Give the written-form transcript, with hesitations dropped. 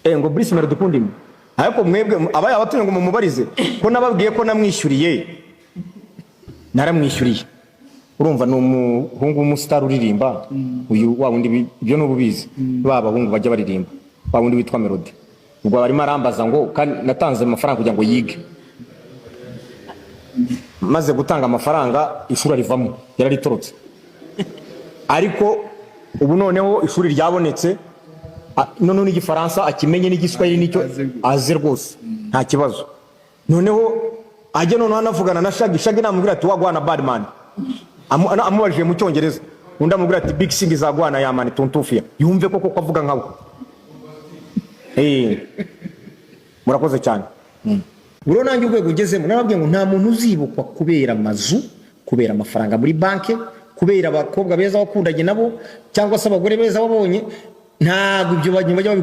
Ngo Bruce Melody ukunda imwe, ariko mwebwe abaye abatumye ngo mumubarize ko nababwiye ko namwishyuriye, naramwishyuriye. Urumva ni umuhungu w'umusitari uririmba, uyu wa wundi ibyo n'ubu bizi, ba bahungu bajya baririmba, wa wundi witwa Melody. Ubwo arimo arambaza ngo kandi natanze amafaranga kugira ngo yige. Maze gutanga amafaranga, ishuri arivamo, yararitorotse. Ariko ubu noneho ishuri ryabonetse, noneho n'Igifaransa akimenye n'Igiswahili nicyo aze rwose, nta kibazo. Noneho ajye noneho anavugana na Shaggy. Shaggy namubwira ati "Wagwan badman", amubajije mu Cyongereza, undi amubwira ati "Big sing zagwana yamani tuntufia", yumve koko ko avuga nkawe. Murakoze cyane. Buriya nanjye urwego ugezemo, narababwiye ngo nta muntu uzibukwa kubera amazu, kubera amafaranga muri banki, kubera abakobwa beza wakundanye nabo cyangwa se abagore beza wabonye. Ntabwo ibyo bajya babikwiye.